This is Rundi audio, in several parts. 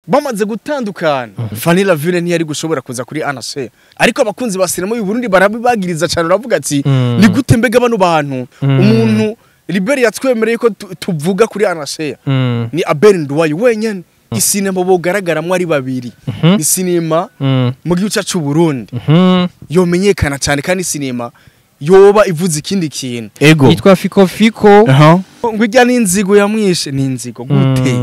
Bamaze gutandukana, Fanny Lavine ntiyari gushobora kuza kuri Anashe, ariko abakunzi ba sinema y'u Burundi barabibagiriza cyane, uravuga ati ni gute mbega bano bantu, umuntu Liberi yatwemereye ko tuvuga kuri Anashe ni Abel Nduwayo wenyene. Isinema bogaragaramwo ari babiri, ni sinema mu gihugu cyacu Burundi yomenyekana cyane, kandi sinema yoba ivuze ikindi kintu. Ego. Yitwa Fiko Fiko. Ngo ijya n'inzigo yamwishe, ni inzigo gute?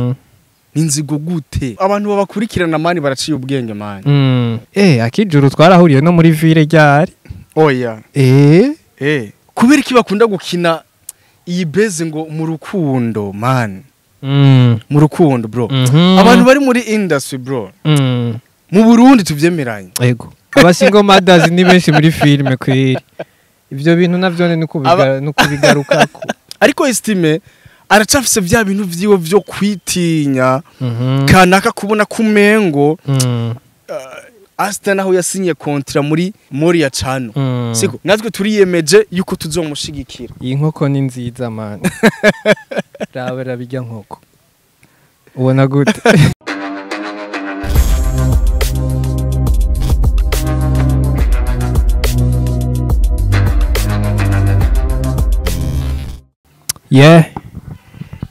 Ni inzigo gute? Abantu babakurikirana mani baraciye ubwenge mani. Akijuru twarahuriye no muri ville ryari. Oya. Kubera iki bakunda gukina iyi beze ngo mu rukundo man. Mu rukundo bro. Abantu bari muri industry bro. Mu Burundi tuvyemeranye. Ego. Aba single mothers ni benshi muri filme kweri. Ivyo bintu navyo ni kubigarukako. Ariko Estime aracafise vya bintu vyiwe vyo kwitinya kanaka kubona kumengo Asta naho yasinye kontra muri Moria Chano. Siko natwe turiyemeje yuko tuzomushigikira. Iyi nkoko ni nziza man. Rabera bijya nkoko. Ubona gute? Yeah.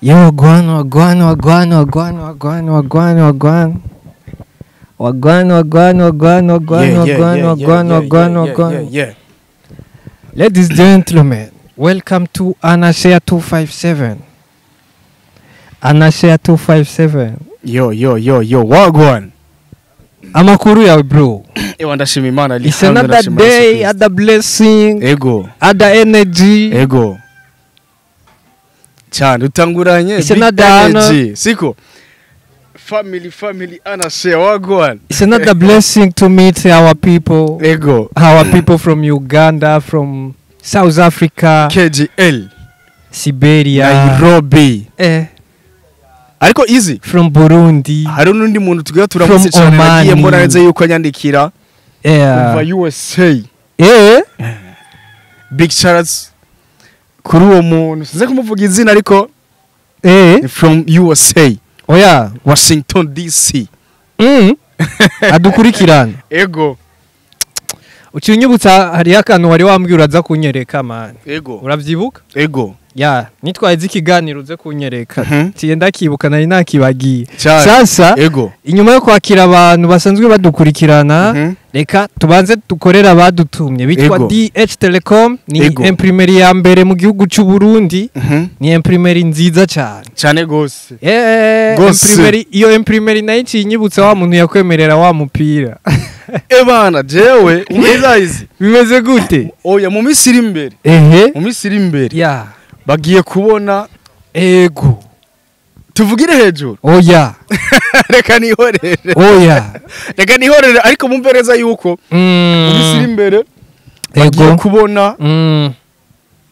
Yeah, wagwan, wagwan, wagwan, wagwan, wagwan, wagwan, wagwan. Wagwan, wagwan, wagwan, wagwan, wagwan, wagwan, wagwan, wagwan. Ladies and gentlemen, welcome to Anashare 257. Anashare 257. Yo, yo, yo, yo, wagwan. Amakuru yawe bro. Ewa ndashima Imana. It's another day, other blessing. Ego. Other energy. Ego. Cyane utanguranye big energy. Siko. Family, family, Anashare, wagwan. It's another blessing to meet our people. Ego. Our people from Uganda, from South Africa, KGL, Siberia, Nairobi. Ariko easy. From Burundi. Hari n'undi muntu tugira turamutse cyane nagiye mbona neza yuko anyandikira. Kuva USA. Big Charles. Kuri uwo muntu sinze kumuvuga izina ariko from USA. Oya, Washington DC. Adukurikirana. Ego. Ucinyibutsa hari akantu wari wambwira uraza kunyereka man. Ego. Uravyibuka? Ego. Ya, nitwaye ikiganiro uze kunyereka. Tiye ndakibuka nari nakibagiye. Sasa ego. Inyuma yo kwakira abantu basanzwe badukurikirana, reka tubanze dukorera abadutumye bitwa DH Telecom, ni imprimerie ya mbere mu gihugu cy'u Burundi. Ni imprimerie nziza cyane. Cyane gose. Imprimerie, iyo imprimerie nayo ikinyibutsa wa muntu yakwemerera wa mupira. Ebana jewe umeza izi. Bimeze gute? Oya mu misiri imbere. Mu misiri imbere. Ya. Bagiye kubona ego. Tuvugire hejuru. Oya. Reka nihorere. Oya. Reka nihorere ariko mumvereza yuko mu misiri imbere bagiye kubona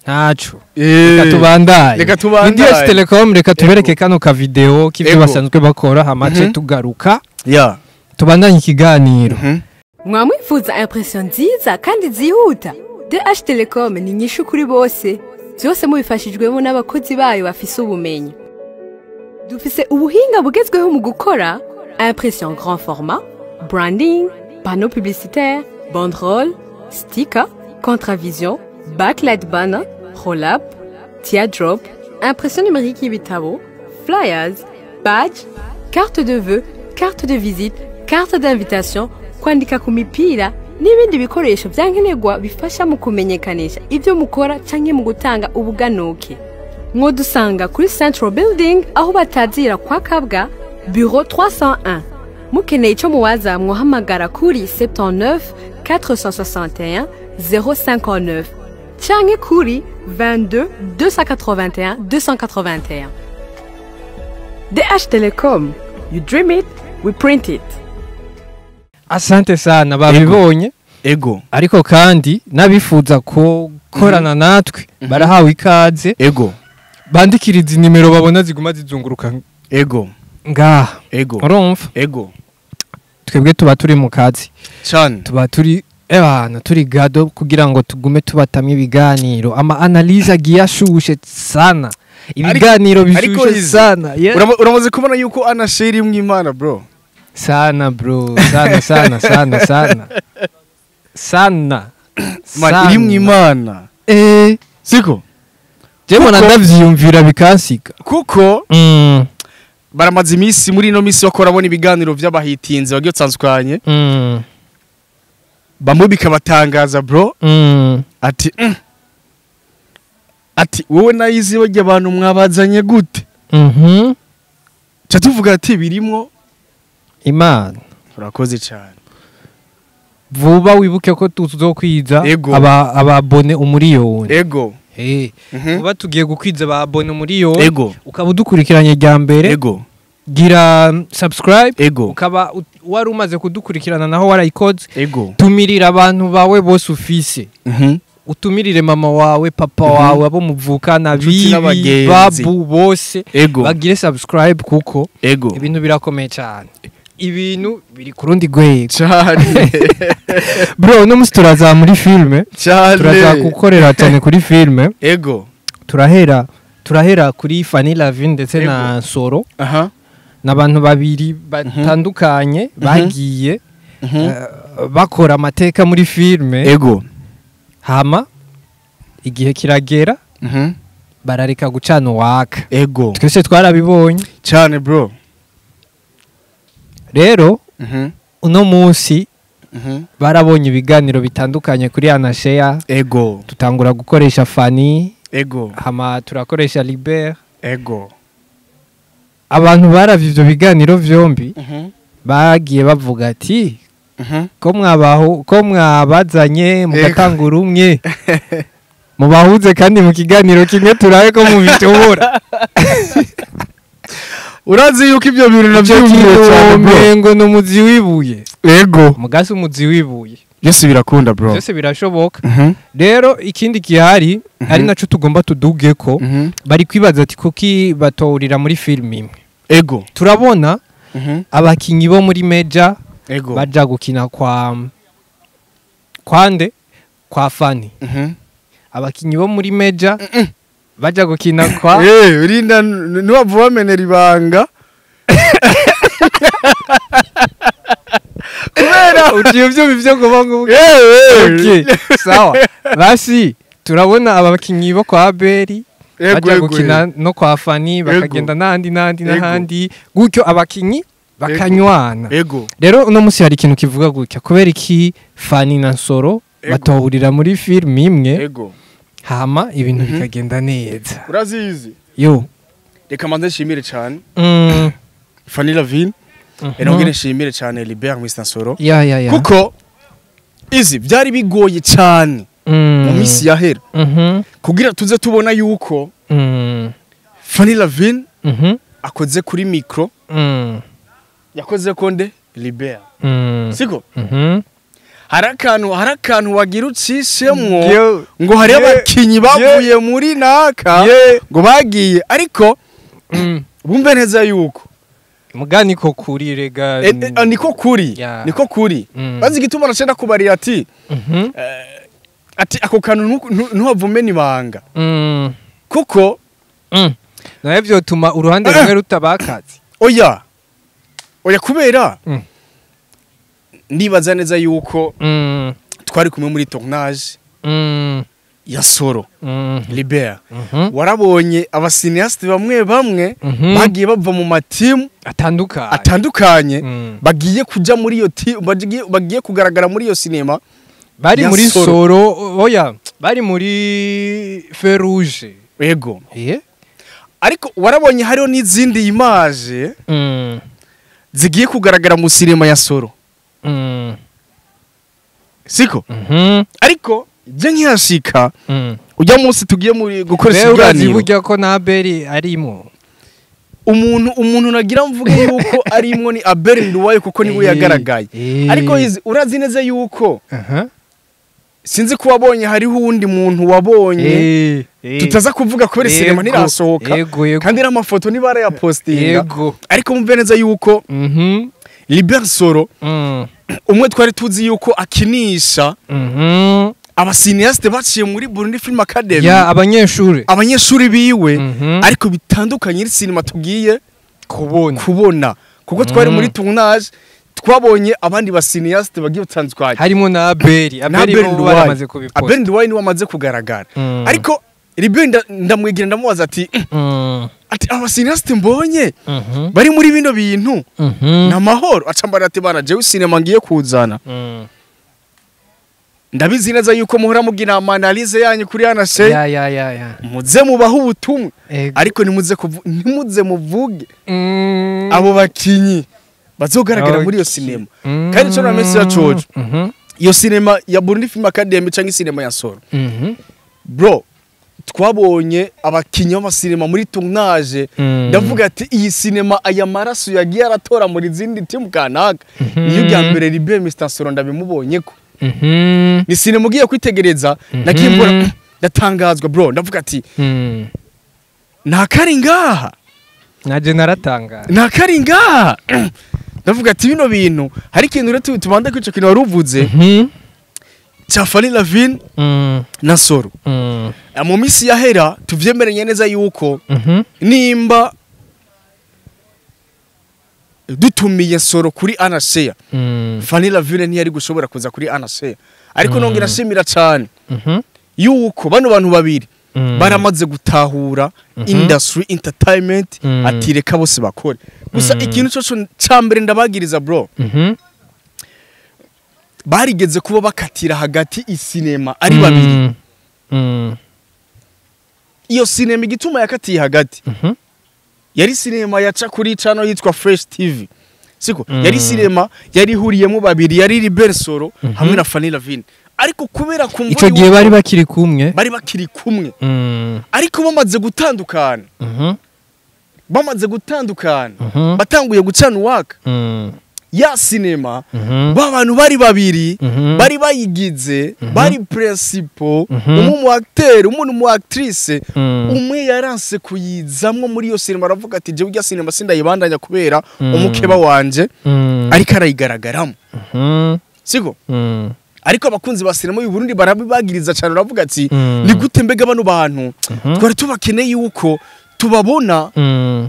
ntaco. Reka tubandanye. Reka tubandanye. DH Telecom reka tubereke kano ka video k'ivyo basanzwe bakora hamace tugaruka. Ya. Tubandanye ikiganiro. Mwamwifuza impression nziza kandi zihuta. DH Telecom ni nyishu kuri bose. Byose mubifashijwemo n'abakozi bayo bafise ubumenyi. Dufise ubuhinga bugezweho mu gukora impression grand format, branding, panneau publicitaire, banderole, sticker, contravision, backlight banner, roll-up, teardrop, impression numérique y'ibitabo, flyers, badge, carte de vœux, carte de visite, carte d'invitation, kwandika ku mipira n'ibindi bikoresho byankenerwa bifasha mu kumenyekanisha ibyo mukora canke mu gutanga ubuganuke. Mwodusanga kuri Central Building aho batazira kwa Kabwa, bureau 301. Mukeneye ico muwaza mwohamagara kuri 79 461 059 canke kuri 22 281 281. DH Telecom, you dream it, we print it. Asante sana babibonye. Ego. Ariko kandi nabifuza ko korana natwe barahawe ikaze. Ego. Bandikiriza nimero babona ziguma zizunguruka. Ego. Ngaha. Ego. Urumva? Ego. Twebwe tuba turi mu kazi. Cyane. Tuba turi ebana turi gado kugira ngo tugume tubatamye ibiganiro. Ama analyse agiye ashushe sana. Ibiganiro bishushe sana. Uramaze kubona yuko Anashare imwe Imana bro. Sana bro, sana sana sana sana sana. Man, irimwo Imana. Siko je mbona ndavyiyumvira bikansiga. Kuko baramaze iminsi muri ino minsi bakora bona ibiganiro vy'abahitinze bagiye tsanzukanye. Bamwe bikabatangaza bro. Ati ati wowe nayizi bajya abantu mwabazanye gute? Cha tuvuga ati birimwo Imana. Urakoze cyane. Vuba wibuke ko tuzokwiza ababone umuriyoni. Ego. Vuba tugiye gukwiza ababone umuriyoni. Ego. Ukaba udukurikiranye rya mbere. Ego. Gira subscribe. Ego. Ukaba wari umaze kudukurikirana naho warayikoze. Ego. Tumirira abantu bawe bose ufise. Utumirire mama wawe, papa wawe, abo muvukana, bibi, babu bose. Bagire subscribe kuko ibintu birakomeye cyane. Ibintu biri kurundi rwego cyane. Bro, no musi turaza muri filme. Turaza gukorera cyane kuri filme. Ego. Turahera kuri Fanny Lavine ndetse na Soro. N'abantu babiri batandukanye bagiye bakora amateka muri filme. Ego. Hama igihe kiragera barareka gucana uwaka. Ego. Twese twarabibonye cyane bro. Rero uno munsi barabonye ibiganiro bitandukanye kuri Anashare. Ego. Tutangura gukoresha Fanny. Ego. Hama turakoresha Libert. Ego. Abantu baravye ivyo biganiro vyombi bagiye bavuga ati ko mwabaho, ko mwabazanye mugatangura umwe mubahuze kandi mu kiganiro kimwe turabe ko mubishobora. Urazi yuko ibyo bintu navyo cyane bro. Ngo no muzi wibuye. Ego. Mugasi umuzi wibuye. Byose birakunda bro. Byose birashoboka. Rero ikindi gihari ari naco tugomba tuduge ko bari kwibaza ati kuki batawurira muri film imwe. Ego. Turabona abakinyi bo muri Meja Ego. baja gukina kwa kwande kwa Fanny. Abakinyi bo muri Meja baja gukina kwa urinda nuwavuba bamenera ibanga. Kubera ugiye byo ngo ngo okay sawa. Basi turabona abakinyi bo kwa Abeli baja gukina no kwa Fanny bakagenda nandi nandi nahandi gutyo abakinyi bakanywana. Rero uno musi hari ikintu kivuga gutya kubera iki Fanny na Nsoro batahurira muri film imwe. Hama ibintu bikagenda neza. Urazizi? Yo. Reka manze nshimire cyane. Fanny Lavine. Enongere nshimire cyane Libert Mr Nsoro. Ya. Kuko izi byari bigoye cyane mu misi yahera. Kugira tuze tubona yuko Fanny Lavine akoze kuri micro. Yakoze konde Libert. Siko? Harakantu wagira ucishemwo ngo hari abakinyi bavuye muri naka ngo bagiye ariko bumve neza yuko mugani ko kuri rega niko kuri niko kuri bazi igituma nacenda kubarira ati ati ako kantu ntuhavume nibanga kuko nawe vyotuma uruhande rumwe rutabakazi. Oya kubera ndibaza neza yuko twari kumwe muri tournage ya Soro Libert. Warabonye abasineaste bamwe bamwe bagiye bava mu matimu atandukanye bagiye kuja muri iyo bagiye kugaragara muri iyo cinema bari muri Soro. Oya bari muri Feu Rouge. Ego. Ariko warabonye hariho n'izindi image zigiye kugaragara mu cinema ya Soro. Siko? Ariko je nkihashika ujya munsi tugiye muri gukoresha ibiganiro burya ko na Abeli arimo. Umuntu nagira mvuge yuko arimwo ni Abeli Nduwayo kuko niwe yagaragaye. Ariko urazi neza yuko sinzi ko wabonye hariho uwundi muntu wabonye tutaza kuvuga kubera sinema ntirasohoka kandi n'amafoto niba yarayapostinga. Ariko mumve neza yuko Libert Soro umwe twari tuzi yuko akinisha abasineaste baciye muri Burundi Film Academy ya abanyeshuri biwe ariko bitandukanye n'sinema tugiye kubona. Kuko twari muri tournage, twabonye abandi ba cinéaste bagiye batandukanye, harimo na Abeli. Abeli bo baramaze kubiposta. Abeli Nduwayo niwe amaze kugaragara. Ariko Liberi ndamwegera, ndamubaza ati ati aba cinéaste mbonye bari muri bino bintu na mahoro? Acambara ati: "Bana, jewe sinema ngiye kuzana, ndabizi neza yuko muhora mugira ama analyse yanyu kuri anase, ya ya ya ya muze mubaho ubutumwa, ariko ntimuze muvuge abo bakinyi bazogaragara muri iyo sinema." Kandi ico na mesi ya cojo, iyo sinema ya Burundi Film Academy canke sinema ya Soro, bro, twabonye abakinyi b'amasinema muri tournage. Ndavuga ati iyi sinema, aya maraso yagiye aratora muri zindi timu kanaka, niyo rya mbere Libe Mr Soro ndabimubonye ko ni sinema ugiye kwitegereza. Nagiye mbona, ndatangazwa bro, ndavuga ati nta kari ngaha. Naje naratangara. Nta kari ngaha. Ndavuga ati bino bintu hari ikintu rero tubanza kwica, kintu wari uvuze cya Fanny Lavine na Soro. Mu minsi yahera, tuvyemeranye neza yuko nimba dutumiye Soro kuri Anasea, Fanny Lavine ntiyari gushobora kuza kuri Anasea. Ariko nongera nshimira cyane yuko bano bantu babiri baramaze gutahura industry entertainment, ati reka bose bakore. Gusa ikintu cyo cya mbere ndabagiriza bro, barigeze kuba bakatira hagati isinema ari babiri. Iyo sinema, igituma yakatiye hagati, yari sinema yaca kuri channel yitwa Fresh TV, siko? Yari sinema yari ihuriyemo babiri, yari Libert Soro hamwe na Fanny Lavine. Ariko kubera kumva Ico gihe bari bakiri kumwe. Bari bakiri kumwe, ariko bamaze gutandukana, bamaze gutandukana, batanguye gucana uwaka, ya sinema, ba bantu bari babiri bari bayigize, bari principal, umwe mu acteur, umwe mu actrice, umwe yaranse kuyizamwo muri iyo sinema. Aravuga ati jewe irya sinema sindayibandanya kubera umukeba wanje ariko arayigaragaramo, siko? Ariko abakunzi ba sinema y'u Burundi barabibagiriza cyane, uravuga ati ni gute mbega bano bantu twari tubakeneye yuko tubabona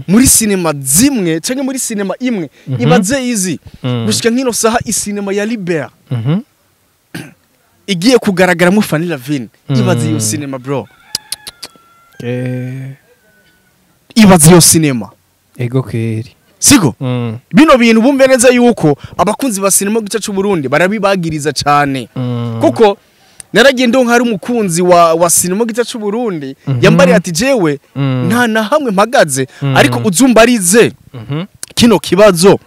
muri sinema zimwe cyangwa muri sinema imwe? Ibaze izi gushika nk'ino saha, isinema ya Libert igiye kugaragaramo Fanny Lavine. Ibaze iyo sinema bro. Ibaze iyo sinema. Ego kweri. Siko? Bino bintu bumve neza yuko abakunzi ba sinema gice cy'u Burundi barabibagiriza cyane, kuko naragiye ndonka hari umukunzi wa sinema gice cy'u Burundi yambariye ati jewe nta na hamwe mpagaze, ariko uzumbarize kino kibazo,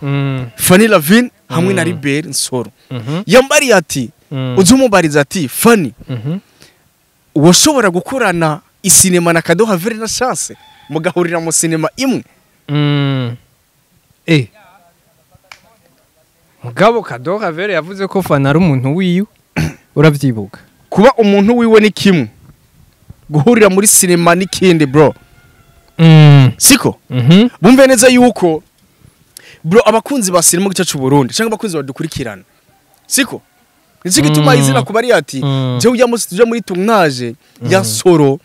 Fanny Lavine hamwe na Libert Nsoro. Yambariye ati uzumumbariza ati Fanny woshobora gukorana isinema na Kadoha Vere na Chance, mugahurira mu sinema imwe? Mugabo Kadoha Vere yavuze ko Fanny ari umuntu wiwe, uravyibuka? Kuba umuntu wiwe ni kimwe, guhurira muri sinema n'ikindi bro, siko? Bumve neza yuko bro, abakunzi ba sinema gice cy'u Burundi cyangwa abakunzi badukurikirana, siko? Nicyo gituma izina kubari ati jewe ujya musi tujya muri tournage ya Soro,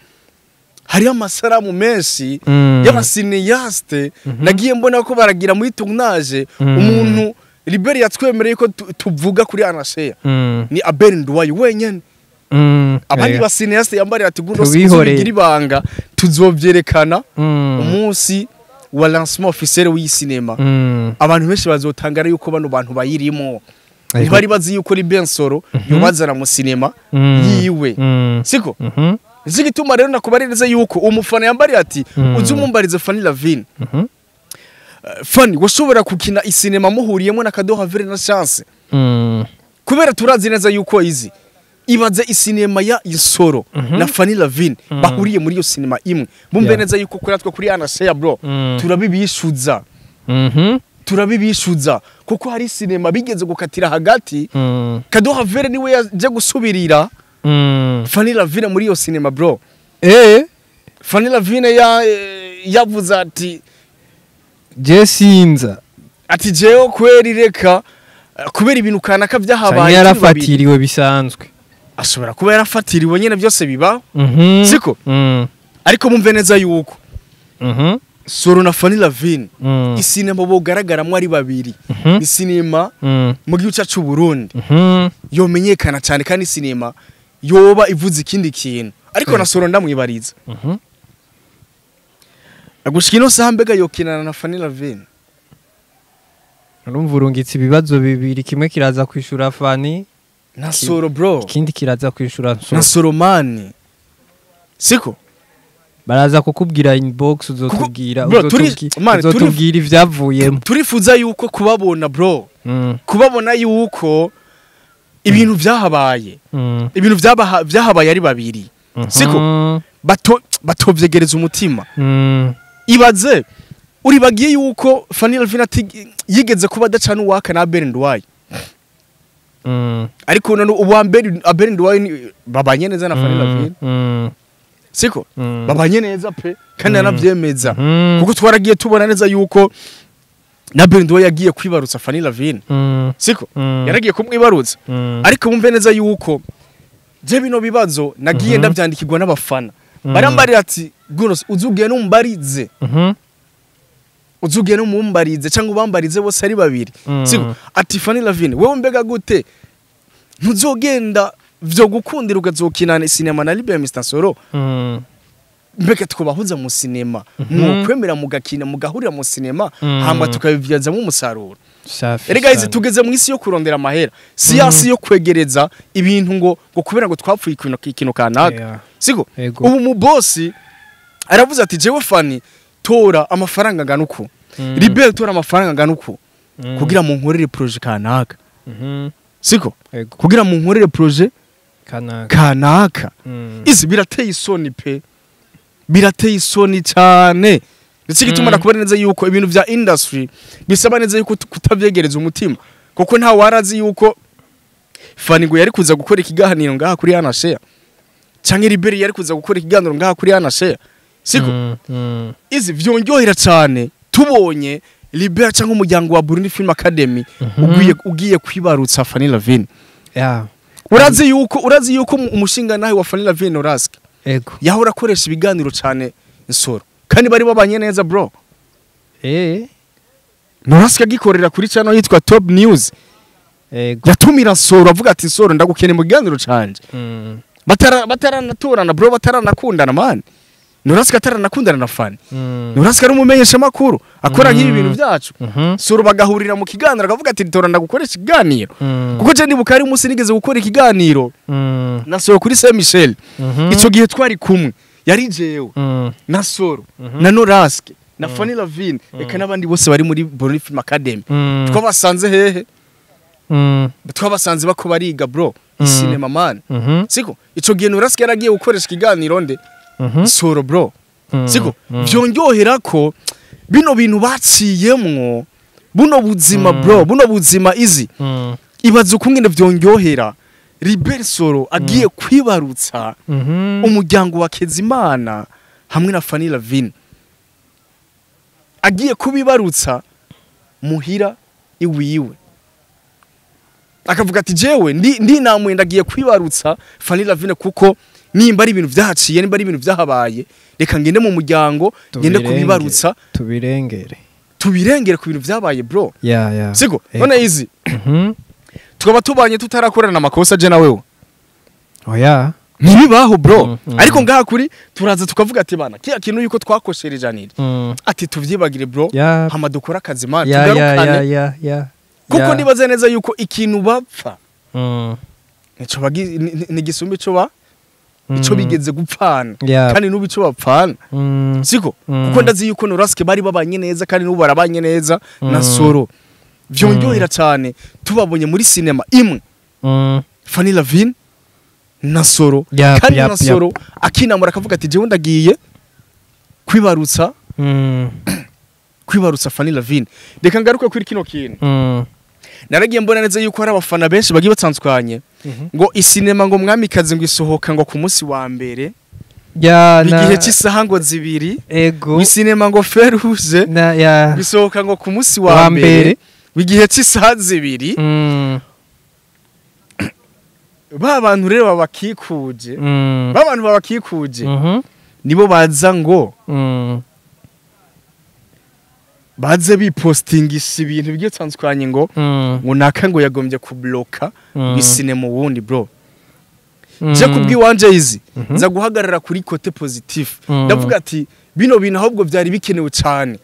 hariyo amasaramu menshi y'aba cinéaste nagiye mbona ko baragira muri tournage. Umuntu Liberi yatwemereye ko tuvuga kuri Anasheya ni Abel Nduwayo wenyene. Abandi ba cinéaste yambariye ati guno Tubihoreye. sibigira ibanga, tuzovyerekana umunsi wa lancement officiel w'iyi sinema. Abantu benshi bazotangara yuko bano bantu bayirimo, ntibari bazi yuko Libert Nsoro yobazana mu sinema yiwe, siko? Nicyo gituma rero nakubaririza yuko umufana yambariye ati uzi umumbarize Fanny Lavine, Fanny washobora gukina isinema muhuriyemo na Kadoha Vere na Chance? Kubera turazi neza yuko izi, ibaze isinema ya Isoro na Fanny Lavine bahuriye muri iyo sinema imwe. Bumve neza yuko kuri natwe kuri Anasheya bro, turabibishuza, turabibishuza, kuko hari sinema bigeze gukatira hagati. Kadoha Vere niwe yaje gusubirira Fanny Lavine muri iyo sinema bro. Fanny Lavine yavuze ati Je sinza. Ati jewe kweri reka, kubera ibintu kanaka Canke vyahabaye turi babiri. Yarafatiriwe bisanzwe. Ashobora kuba yarafatiriwe nyene, byose bibaho, siko? Ariko mumve neza yuko Soro na Fanny Lavine isinema bogaragaramwo ari babiri, isinema mu gihugu cyacu Burundi yomenyekana cyane, kandi isinema yoba ivuze ikindi kintu. Ariko na Soro ndamwibariza agushika ino saha mbega yokinana na Fanny Lavine? Urumva urungitse ibibazo bibiri, kimwe kiraza kwishura Fanny na Soro bro, ikindi kiraza kwishura Soro na Soromani, siko? Baraza kukubwira inbox, uzotubwira uzotubwira ivyavuyemo. Turifuza yuko kubabona bro, kubabona yuko ibintu vyahabaye, ibintu vyahabaye ari babiri, siko? Batovyegereza umutima. Ibaze uribagiye yuko Fanny Lavine yigeze kuba adacana uwaka na Abel Nduwayo. Ariko none ubu Abel Nduwayo babanye neza na Fanny Lavine, siko? Babanye neza pe, kandi anavyemeza, kuko twaragiye tubona neza yuko na Abel Nduwayo yagiye kwibarutsa Fanny Lavine, siko? Yaragiye kumwibarutsa. Ariko bumve neza yuko je bino bibazo nagiye ndavyandikirwa n'abafana, barambarira ati Gunos uzugiye n'umbarize, uzugiye n'umumbarize cyangwa ubambarize bose ari babiri, siko? Ati Fanny Lavine wewe mbega gute ntuzogenda vyo gukundira ukazokinana sinema na Libert Mr Soro? Mbega twobahuza mu sinema, mwokwemera mugakina mugahurira mu sinema, hama tukabivyazamo umusaruro. Erega izi tugeze mu isi yo kurondera amahera, si yasi yo kwegereza ibintu ngo kubera ngo twapfuye ikintu kanaka, siko? Ubu mu boss aravuze ati jewe Fanny tora amafaranga angana uku, Libert tora amafaranga angana uku, kugira mu nkorere projet kanaka, siko? Kugira mu nkorere projet kanaka. Izi birateye isoni pe, birateye isoni cyane. Ndetse gituma nakubona neza yuko ibintu vya industry bisaba neza yuko kutavyegereza umutima, kuko nta warazi yuko Fanny ngo yari kuza gukora ikiganiro ngaha kuri Ana Share, canke Libert yari kuza gukora ikiganiro ngaha kuri Ana Share, siko? Izi vyonyohera cyane tubonye Libert canke umuryango wa Burundi Film Academy ugiye kwibarutsa Fanny Lavine. Urazi yuko umushinga nawe wa Fanny Lavine Oraske yahora akoresha ibiganiro cyane Nsoro, kandi bari babanye neza bro. Noraske agikorera kuri channel yitwa Top News. Yatumira Nsoro avuga ati Nsoro ndagukene mu kiganiro canje. Bataranatorana bro, bataranakundana man. Noraske ataranakundana na Fanny. Noraske ari umumenyesha makuru akora nk'ibi bintu byacu. Soro bagahurira mu kiganiro akavuga ati tora ndagukoresha ikiganiro. Kuko je ndibuka ari umunsi nigeze gukora ikiganiro na Soro kuri Saint Michel. Ico gihe twari kumwe, yari jewe na Soro na Noraske na Fanny Lavine eka nabandi bose bari muri Burundi Film Academy. Twabasanze hehe? Twabasanze bako bariga bro isinema man, siko? Ico gihe Noraske yaragiye gukoresha ikiganiro nde Soro bro, siko? Vyonyohera ko bino bintu baciyemwo buno buzima bro, buno buzima izi ibaza ukungene vyonyohera Libert Soro agiye kwibarutsa umuryango wa Kezimana hamwe na Fanny Lavine, agiye kubibarutsa muhira iwiwe, akavuga ati jewe ndi namwe ndagiye kwibarutsa Fanny Lavine, kuko nimba ari ibintu vyahaciye, nimba ari ibintu vyahabaye, reka ngende mu muryango ngende kubibarutsa, tubirengere ku bintu vyabaye bro. Siko? None izi tukaba tubanye tutarakorana amakosa je na wewe. Oya ntibibaho bro. Ariko ngaha kuri turaza tukavuga ati bana kiya kintu yuko twakoshereje anire, ati tuvyibagire bro, hama dukora akazi man, tugarukane. Kuko nibaze neza yuko ikintu bapfa nico ni gisumba ico ba ico bigeze gupfana, kandi nubu ico bapfana, siko? Kuko ndazi yuko Noraske bari babanye neza, kandi nubu barabanye neza na Soro. Vyonyohera cyane tubabonye muri sinema imwe, Fanny Lavine na Soro, kandi na Soro akinamura akavuga ati jewe ndagiye kwibarutsa kwibarutsa Fanny Lavine. Reka ngaruke kuri kino kintu. Naragiye mbona neza yuko hari abafana benshi bagiye batandukanye ngo isinema ngo mwamikazi ngo isohoka ngo ku munsi wa mbere igihe cy'isaha ngo zibiri, isinema ngo Feruje isohoka ngo ku munsi wa mbere igihe cy'isaha zibiri. Ba bantu rero babakikuje, ba bantu babakikuje nibo baza ngo Baze bipostingisha ibintu bigiye bitandukanye ngo ngo naka ngo yagombye kubloka isinema wundi bro. Je kubwiwanje izi nza guhagarara kuri côté positif, ndavuga ati bino bintu ahubwo byari bikenewe cyane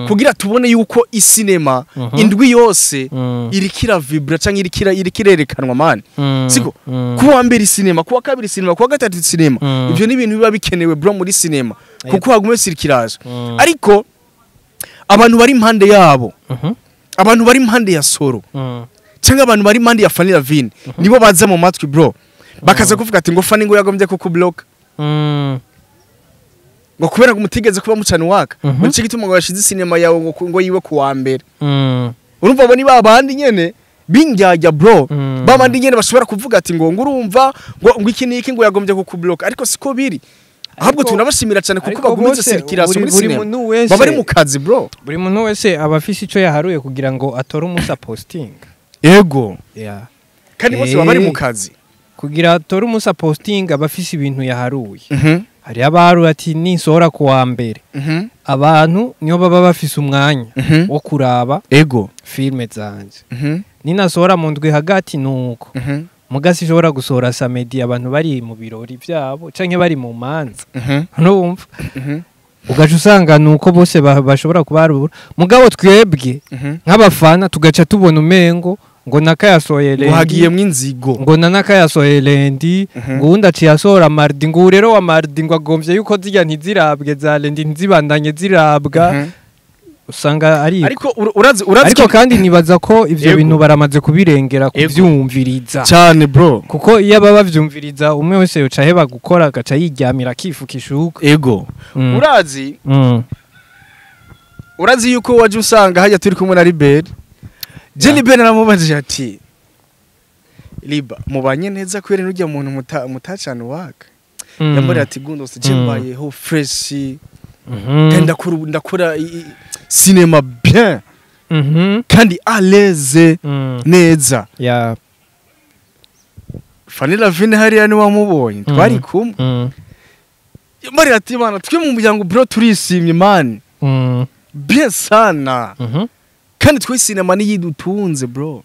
kugira tubone yuko isinema indwi yose irikira vibra canke irikirerekanwa man, siko? Kuwa mbere sinema, kuwa kabiri sinema, kuwa gatatu sinema, ivyo ni ibintu biba bikenewe bro muri sinema kuko hagume circulation. Ariko abantu bari impande yabo, abantu bari impande ya Soro cyangwa abantu bari impande ya Fanny Lavine nibo baza mu matwi bro, bakaza kuvuga ati ngo Fanny ngo yagombye kukublock ngo kubera ngo mutigeze kuba mucana waka, ngo nico gituma ngo yashize sinema yawe ngo yiwe kuwa mbere. Urumva abo ni babandi nyene binjyajya bro, babandi nyene bashobora kuvuga ati ngo urumva ngo iki niki ngo yagombye kukublock, ariko siko biri. Ahubwo tunabashimira cyane kuko bagumiza circulation muri sinema, baba bari mu kazi bro. Buri muntu wese aba afise ico yaharuye kugira ngo atore umusa posting. Yego. Kandi bose baba bari mu kazi. Kugira atore umusa posting aba afise ibintu yaharuye. Hari abaharuye ati ninsohora kuwa mbere. Abantu niyo baba bafise umwanya wo kuraba filme zanje. Ninasohora mu ndwi hagati nuko. Mugasi ishobora gusohora samedi abantu bari mu birori byabo canke bari mu manza. Ntumva. Ugaca usanga nuko bose bashobora kubarura. Mugabo twebwe nk'abafana tugaca tubona umengo ngo nakayasohoye lendi, hagiyemwo inzigo, ngo nanakayasohoye lendi, ngo undi aciye asohora mardi, ngo rero wa mardi ngo agomvye yuko zirya ntizirabwe za lendi ntizibandanye zirabwa. Usanga ari ariko urazi ariko kandi nibaza ko ivyo bintu baramaze kubirengera kuvyumviriza cyane bro, kuko iyo baba bavyumviriza umwe wese yoca heba gukora agaca yiryamira akifukisha uko. Ego. Urazi yuko waje usanga hajya turi kumwe na Libert. Je Libert naramubajije ati Liba mubanye neza kwere nujya muntu mutacana waka. Yambara ati gundo se mbayeho fresh. Kandi ndakora sinema bien. Kandi à l'aise neza. Fanny Lavine hariya ni wamubonye twari kumwe. Yambara ati bana twe mu muryango bro turishimye man. Bien sana. Kandi twe sinema niyidutunze bro.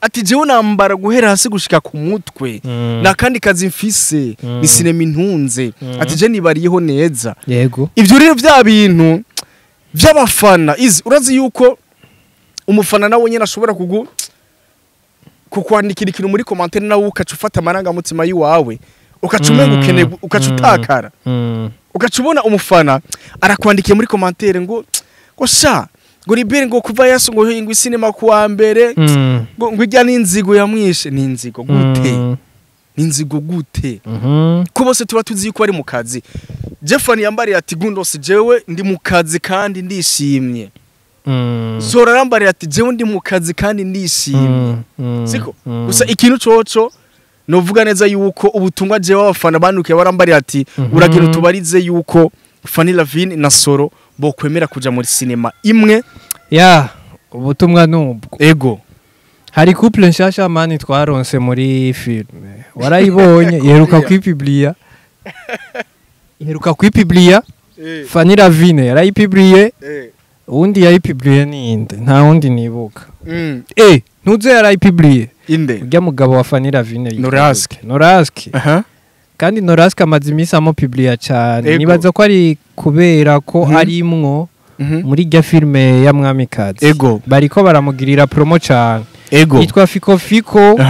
Ati jewe nambara guhera hasi gushika ku mutwe, nakandi kazi mfise ni sinema intunze. Ati je nibariyeho neza. Yego. Ivyo rero vya bintu vy'abafana izi urazi yuko umufana nawe nyene ashobora kukwandikira ikintu muri commentaire nawe ukaca ufata amarangamutima yiwawe ukaca umenga ukeneye ukaca utakara. Ukaca ubona umufana arakwandikiye muri commentaire ngo sha ngo Libert ngo kuva yaso ngo ngo isinema kuwa mbere ngo ijya n'inzigo yamwishe. N'inzigo gute? N'inzigo gute? Ko bose tuba tuzi yuko ari mu kazi. Jeffani yambariye ati gundo si jewe ndi mu kazi kandi ndishimye. Zora arambariye ati jewe ndi mu kazi kandi ndishimye. Siko gusa ikintu coco novuga neza yuko ubutumwa jewe abafana banukiye barambariye ati uragira utubarize yuko Fanny Lavine na Soro bokwemera kuja muri sinema imwe. Ya ubutumwa nubwo. Ego. Hari couple nshasha mani twaronse muri filme. Warayibonye iheruka kwipublia. Iheruka kwipublia. Fanny Lavine yarayipubliye. Undi yayipubliye ninde? Nta wundi nibuka. Ntuze yarayipubliye. Inde. Urya mugabo wa Fanny Lavine. Noraske. Noraske. Kandi Noraske amaze iminsi amupubliya cyane. Nibaza ko ari kubera ko arimwo muri rya filme ya Mwamikazi. Ego. Bariko baramugirira promo cyane. Ego. Yitwa Fiko Fiko.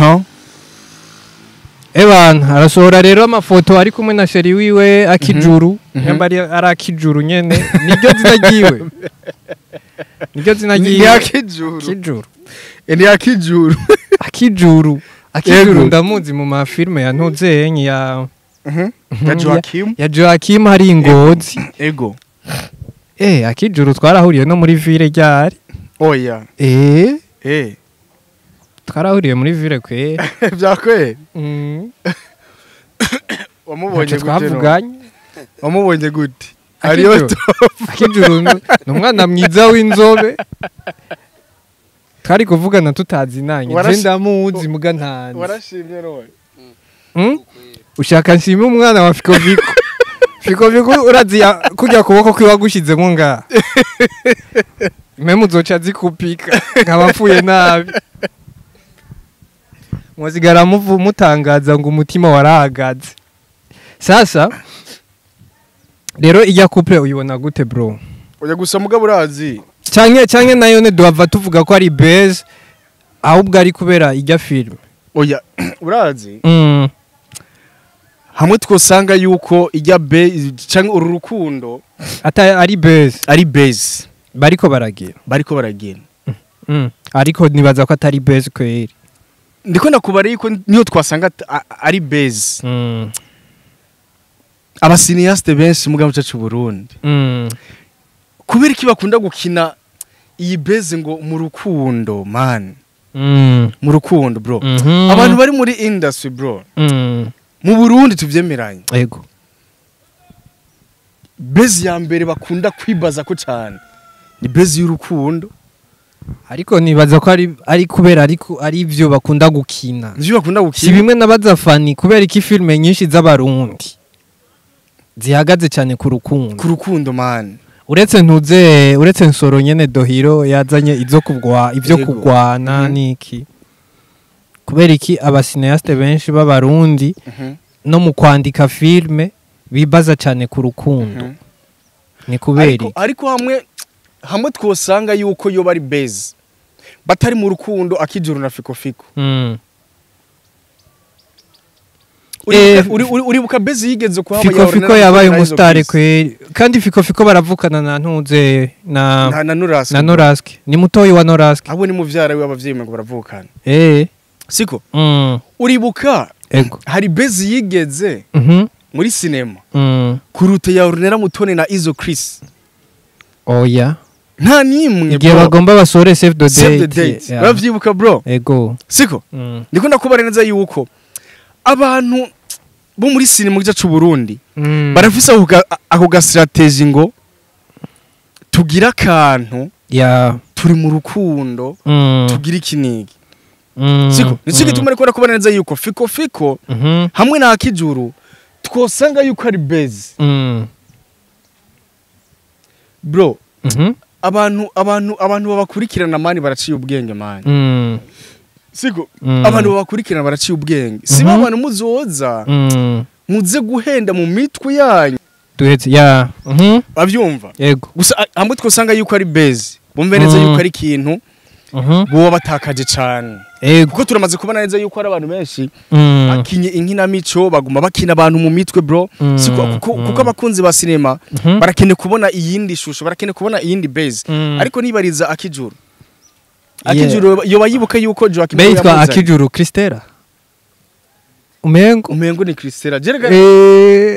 Evan arasohora rero amafoto ari kumwe na sheri wiwe akijuru. Yambari ari akijuru nyene. Niryo zina ryiwe. Niryo zina ryiwe. Ni akijuru. Akijuru. Ni akijuru. Akijuru. Akijuru ndamuzi mu ma filme ya Ntuzenye ya ya Joachim. Ya Joachim hari ingozi. Ego. Akijuru twarahuriye no muri ville ryari. Oya. Twarahuriye muri ville kwe. Byakwe. Wamubonye gute? Twavuganye. Wamubonye gute? Ariyo. Akijuru ni umwana mwiza w'inzobe. Twari kuvugana tutazinanye. Je ndamuzi muga ntanzi. Warashimye none. Ushaka nshime umwana wa Fiko Fiko. Fiko Fiko urazi kujya kuboko kwiwa gushizemo nga mwe muzoca zikupika nkabapfuye nabi mwasigara mutangaza ngo umutima warahagaze. Sasa rero ijya couple uyibona gute bro? Oya gusa mugabo urazi canke nayo ne duhava tuvuga ko ari base ahubwo ari kubera ijya film. Oya urazi hamwe twosanga yuko ijya base canke uru rukundo ata ari base, ari base bariko baragira ariko nibaza ko atari base kweri. Ndiko nakubara yuko niyo twasanga ari base. Abasiniaste benshi mugabo cacu Burundi kubera iki bakunda gukina iyi base ngo mu rukundo man, mu rukundo bro. Abantu bari muri industry bro, mu Burundi tuvyemeranye. Yego. Base ya mbere bakunda kwibaza ko cyane ni base y'urukundo. Ariko nibaza ko ari kubera ariko ari ivyo bakunda gukina. Ivyo bakunda gukina. Si bimwe nabaza Fani kubera iki filme nyinshi z'abarundi zihagaze cyane ku rukundo. Ku rukundo man. Uretse ntuze, uretse nsoro nyene Dohiro yazanye izo kugwa ivyo kugwana niki. Kubera iki abasineaste benshi b'abarundi no mu kwandika filme bibaza cyane ku rukundo. Ni kubera iki? Ariko hamwe twosanga yuko yo bari base batari mu rukundo Akijuru na Fiko Fiko. Uribuka base yigeze kuhaba Fiko Fiko yabaye umustar kweri. Kandi Fiko Fiko baravukana na ntuze na Noraske. Na Noraske. Ni mutoyi wa Noraske. Abo ni muvyara we abavyeyi ngo baravukana. Siko. Uribuka hari base yigeze muri cinema kuruta ya Ornella Mutoni na Izo Chris. Oya. Nta nimwe igihe bagomba basore save the date. Bavyibuka bro. Ego. Siko. Ndiko ndakubara neza yuko abantu bo muri cinema cyacu Burundi barafise ako ga strategy ngo tugira akantu turi mu rukundo tugira ikinigi. Siko. Nico gituma ariko ndakubara neza yuko Fiko Fiko hamwe na Akijuru twosanga yuko ari base. Bro, abantu babakurikirana mani baraciye ubwenge mani. Siko abantu babakurikirana baraciye ubwenge. Si abantu muzoza muze guhenda mu mitwe yanyu. Duhetse ya. Bavyumva. Yego. Gusa hamwe twosanga yuko ari base. Bumve neza yuko ari ikintu bo batakaje cyane. Kuko turamaze kubona neza yuko ari abantu benshi akinye inkinamico baguma bakina abantu mu mitwe bro. Siko kuko abakunzi ba cinema barakene kubona iyindi shusho, barakene kubona iyindi base. Ariko nibariza Akijuru. Akijuru yoba yibuka yuko Joaquim yamuzanye. Akijuru Christela. Umengo ni Christela. Jerega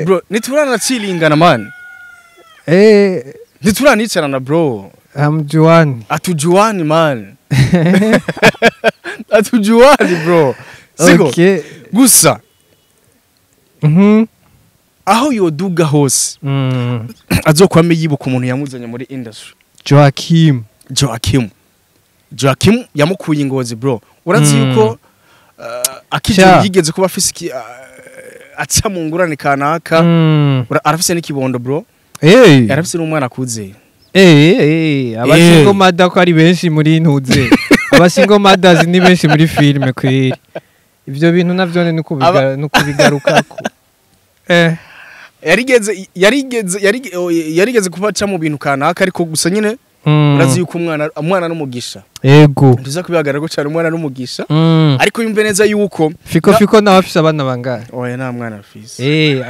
bro, niturana chilingana man. Nituranicarana bro. Amjuani. Atujuani man. Atujuani bro. Siko. Okay. Gusa. Aho yoduga hose. Azokwame yibuka umuntu yamuzanye muri industry. Joaquim yamukuye ingozi bro. Urazi yuko Akijuru yigeze kuba afise aca mu ngurane kanaka. Arafise n'ikibondo bro. Arafise n'umwana akuze. Abasingo mother ko ari benshi muri ntuze. Abasingo mothers ni benshi muri filme kweri. Ivyo bintu navyo ni kubigarukako. Yarigeze kubaca mu bintu kanaka ariko gusa nyine urazi yuko umwana n'umugisha. Yego. Ntuza kubihagarara ko cyane umwana n'umugisha. Ariko yumve neza yuko Fiko Fiko nawe afise abana bangahe? Oya nta mwana afise.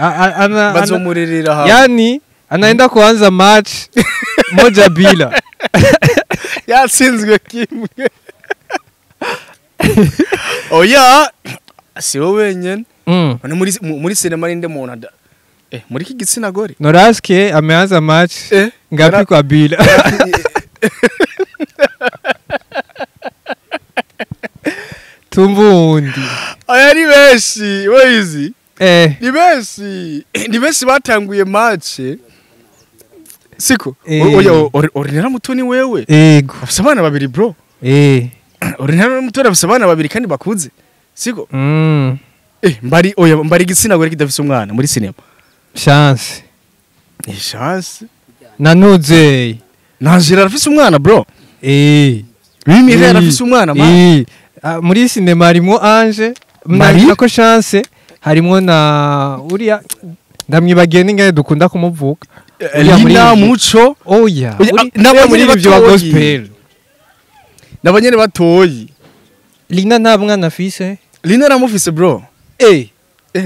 Bazomurerera hamwe. Yani anaenda kuanza match moja bila. Yatsinzwe kimwe. Oya si wowe wenyene. Muri cinema ninde muntu ada muri iki gitsina gore. Noraske ameanza match ngapi kwa bila. Tumbundi. Aya ni benshi wizi. Ni benshi batanguye match. Siko. Oya Ornella Mutoni wewe. Yego. Afise abana babiri bro. Ornella Mutoni afise abana babiri kandi bakuze. Siko. Mbari oya mbari igitsina gore kidafise umwana muri cinema. Chance. Ni chance. Nanuze Nanjira arafise umwana bro. Mimi arafise umwana man. Muri sinema harimo Ange nako Chance harimo na uriya ndamwibagiye n'ingene dukunda kumuvuga. Lina Muco. Oya. Nabo muri ivyo wa gospel. Nabanyene batoyi. Lina nta mwana afise. Lina aramufise bro.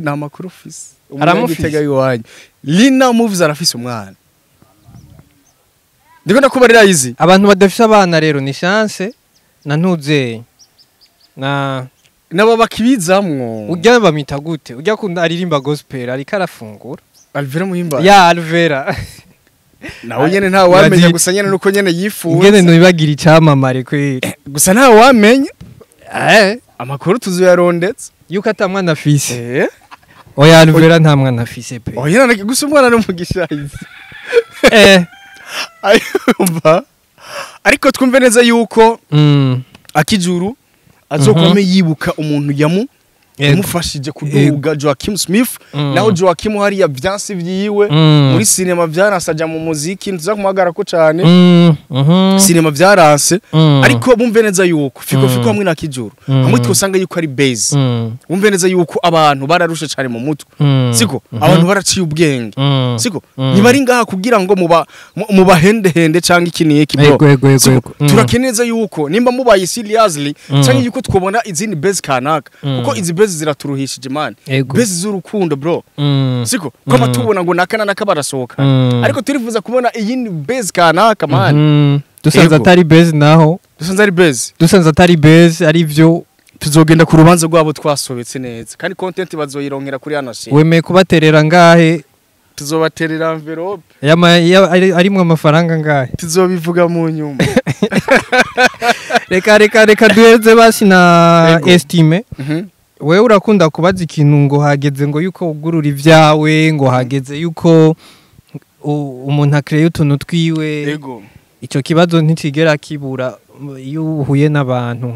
Na makuru ufise. Aramufise iwanyu. Lina moves arafise umwana. Ndiko ndakubarira izi. Abantu badafise abana rero ni Chance na Ntuze na nabo bakibizamwo. Ujya bamita gute? Ujya kunda aririmba gospel ariko arafungura. Alvera Muhimba. Ya Alvera. Nawe nyene nta wamenya gusa nyene nuko nyene yifuza. Ingene ntibagira icamamare kweri. Gusa nta wamenya. Amakuru tuzuyarondetse. Yuko ata mwana afise. Oya Alvera nta mwana afise pe. Oya gusa umwana n'umugisha izi. Ayumva. Ariko twumve neza yuko Akijuru azokome yibuka umuntu yamufashije kuduga Joachim Smith. Naho Joachim hariya vyansi vyiwe muri sinema vyaranse mu muziki ntuza kumuhagara ko cyane. Sinema vyaranse ariko bumve neza yuko Fiko Fiko hamwe na Kijuru hamwe twosanga yuko ari base. Bumve neza yuko abantu bararushe cyane mu mutwe. Siko abantu baraciye ubwenge. Siko ntibari ngaha kugira ngo mubahendehende cyangwa iki niki bro. Turakeneza yuko nimba mubaye seriously cyangwa yuko twobona izindi base kanaka kuko izi base ziraturuhishije man. Base z'urukundo bro. Siko koma tubona ngo nakana nakabarasohoka ariko turifuza kubona iyindi base kanaka man. Dusanze atari base naho. Dusanze ari base. Dusanze atari base ari byo tuzogenda ku rubanza rwabo twasobetse neza kandi content bazoyironkera kuri Anashe. Wemeye kubaterera ngahe? Tuzobaterera envelope. Arimwe amafaranga ngahe? Tuzobivuga mu nyuma. Reka duheze basi na Estime. Wewe urakunda kubaza ikintu ngo hageze ngo yuko ugurura ivyawe ngo hageze yuko umuntu akreye utuntu twiwe. Yego. Ico kibazo ntikigera kibura iyo uhuye n'abantu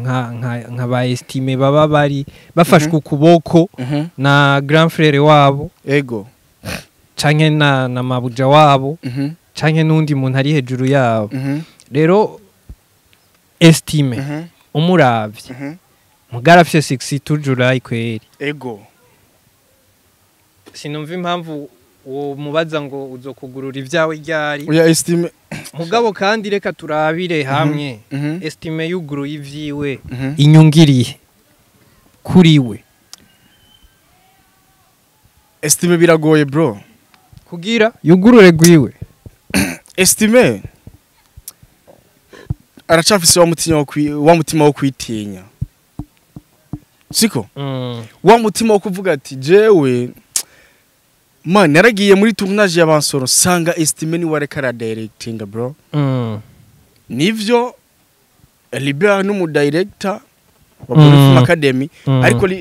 nka ba Estime baba bari bafashwe ukuboko na grand frère wabo. Yego. Canke na mabuja wabo canke n'undi muntu ari hejuru yabo. Rero Estime umuravye mugarafye 62 July kweri. Ego. Sinumva impamvu uwo mubaza ngo uzokugurura ivyawe ryari. Oya Estime mugabo kandi reka turabire hamwe. Estime yuguruye ivyiwe inyungiriye kuri we. Estime biragoye bro. Kugira yugurure gwiwe. Estime aracafise wa mutima wo kwitinya. Siko? Wa mutima wo kuvuga ati jewe man naragiye muri tournage ya Bansoro sanga Estime ni wareka ra directing bro. Nivyo Libera n'umu director wa Film Academy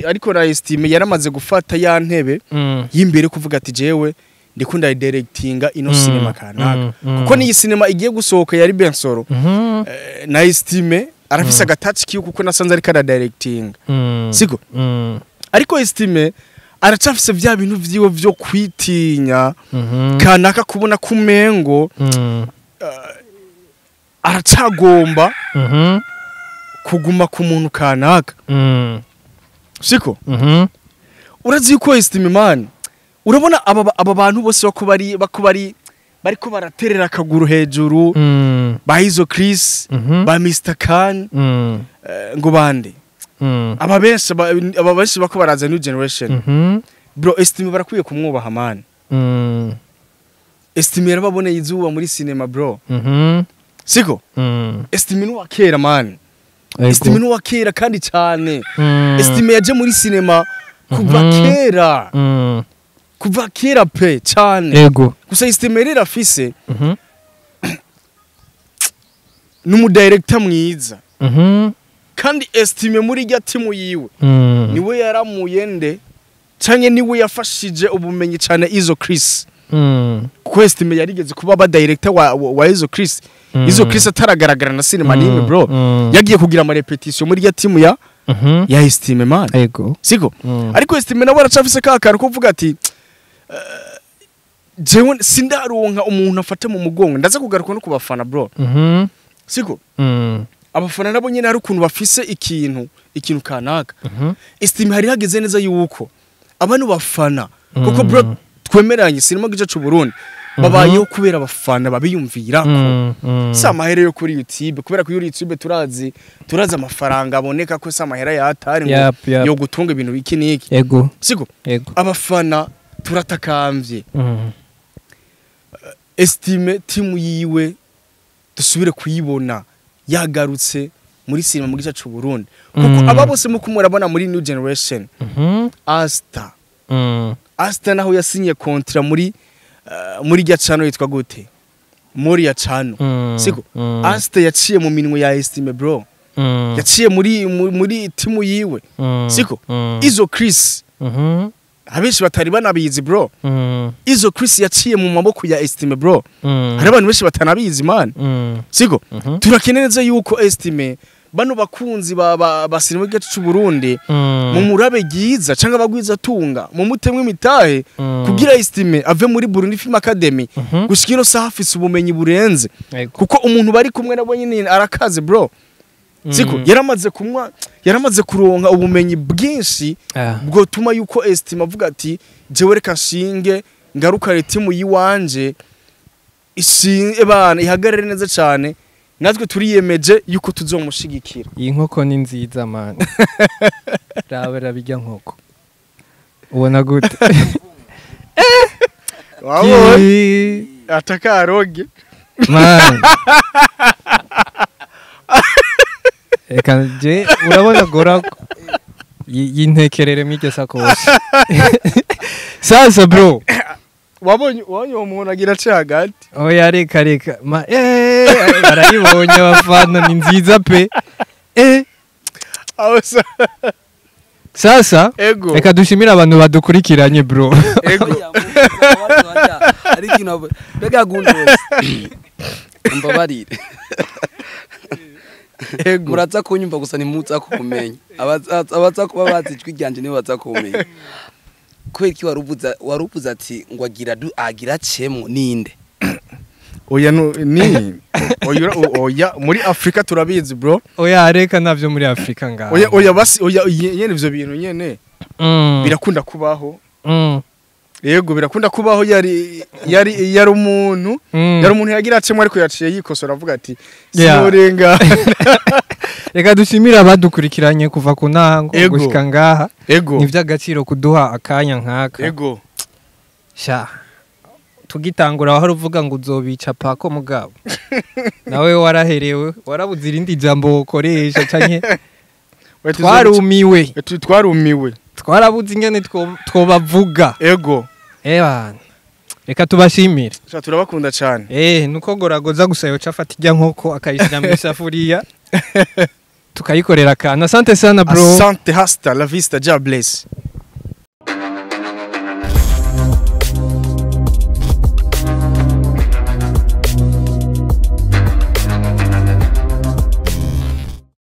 ariko na Estime yaramaze gufata ya ntebe yimbere kuvuga ati jewe ndikunda directinga ino cinema kanaka kuko ni cinema igiye gusohoka yari Bensoro na Estime arafise agatouch kiyo kuko nasanze ariko ara directing. Siko? Ariko Estime aracafise vya bintu vyiwe vyo kwitinya kanaka kubona kumengo aracagomba kuguma ku muntu kanaka. Siko? Urazi yuko Estime man urabona aba bantu bose bako bari bariko baraterera akaguru hejuru ba Izo Chris ba Mr Khan ngo bande aba benshi bako baraza new generation bro Estime barakwiye kumwubaha man. Estime yarababoneye izuba muri cinema bro. Siko? Estime ni wakera man. Estime ni wakera kandi cyane. Estime yaje muri cinema kuva kera. Kuva kera pe cyane. Yego. Gusa Estime rero afise n'umu director mwiza. Kandi Estime muri rya timu yiwe niwe yaramuye nde canke niwe yafashije ubumenyi cyane Izo Chris. Kuko Estime yarigeze kuba ba director wa Izo Chris. Izo Chris ataragaragara na cinema nimwe bro. Yagiye kugira ama repetition muri rya timu ya Estime man. Yego. Siko? Ariko Estime nawe aracafise ka kantu kuvuga ati Jewe sindaronka umuntu afata mu mugongo, ndaza kugaruka no kubafana bro. Siko abafana nabo nyene hari ukuntu bafise ikintu kanaka. Estime hari hageze neza yuko abantu bafana, kuko bro twemeranye sinema gice c'u Burundi babayeho kubera abafana babiyumvira ko si amahera yo kuri YouTube, kubera ko YouTube turazi amafaranga aboneka ko si amahera yatari ngo yo gutunga ibintu iki niki. Ego. Siko ego. Abafana turatakambye. Estime timu yiwe dusubire kuyibona yagarutse muri sinema mu gice c'u Burundi, kuko aba bose muko murabona muri new generation. Asta Asta naho yasinye kontra muri rya cano yitwa gute, muri ya cano. Siko Asta yaciye mu minwe ya Estime bro. Yaciye muri timu yiwe. Siko Izo Chris abenshi batari banabizi bro. Izo Chris yaciye mu maboko ya Estime bro. Hari abantu benshi batanabizi man. Siko turakeneye yuko Estime bano bakunzi ba sinema gice c'u Burundi mu murabe giza cyangwa bagwiza tunga mu mutemwe imitahe kugira Estime ave muri Burundi Film Academy gushika ino saha afise ubumenyi burenze, kuko umuntu bari kumwe nabo nyine arakaze bro. Siko yaramaze kuronka ubumenyi bwinshi bwotuma yuko Estime avuga ati jewe reka nshinge ngaruka timu yiwanje ishinge bana ihagarare neza cyane, natwe turiyemeje yuko tuzomushigikira. Iyi nkoko ni nziza man. Rabera bijya nkoko. Ubona gute? Wabonye ataka aroge man. Eka je urabona gora yintekerere mw'iryo sakoshi. Sasa bro. Wabonye umuntu agira ace hagati. Oya reka reka. Ma barayibonye abafana ni nziza pe. Sasa reka dushimire abantu badukurikiranye bro. Ego. Ari kino bega gundos. Mbabarire. Ego. Muraza kunyumva gusa ni mutsa kumenya. Abaza kuba bazi ijwi ryanje nibo baza kumenya. Kubera iki warubuza ati ngo agira agira cemo ninde? Oya ni oya muri Afrika turabizi bro. Oya reka navyo muri Afrika ngaho. Oya basi oya nyene ivyo bintu nyene birakunda kubaho. Yego birakunda kubaho. Yari umuntu yari umuntu yagira cemo ariko yaciye yikosora avuga ati sinorenga. Reka dushimire abadukurikiranye kuva ku ntango gushika ngaha. Ni vy'agaciro kuduha akanya nkaka. Ego. Sha tugitangura aho uvuga ngo uzobica pako mugabo. Nawe waraherewe warabuze irindi jambo ukoresha canke twarumiwe. Twarumiwe. Twarabuze ingene twobavuga. Ego. Bana. Reka tubashimire. Sha turabakunda cyane. Nuko goragoza gusa yoca afata ijya nkoko akayishira mu isafuriya. Tukayikorera kana. Asante sana bro. Asante, hasta la vista, God bless.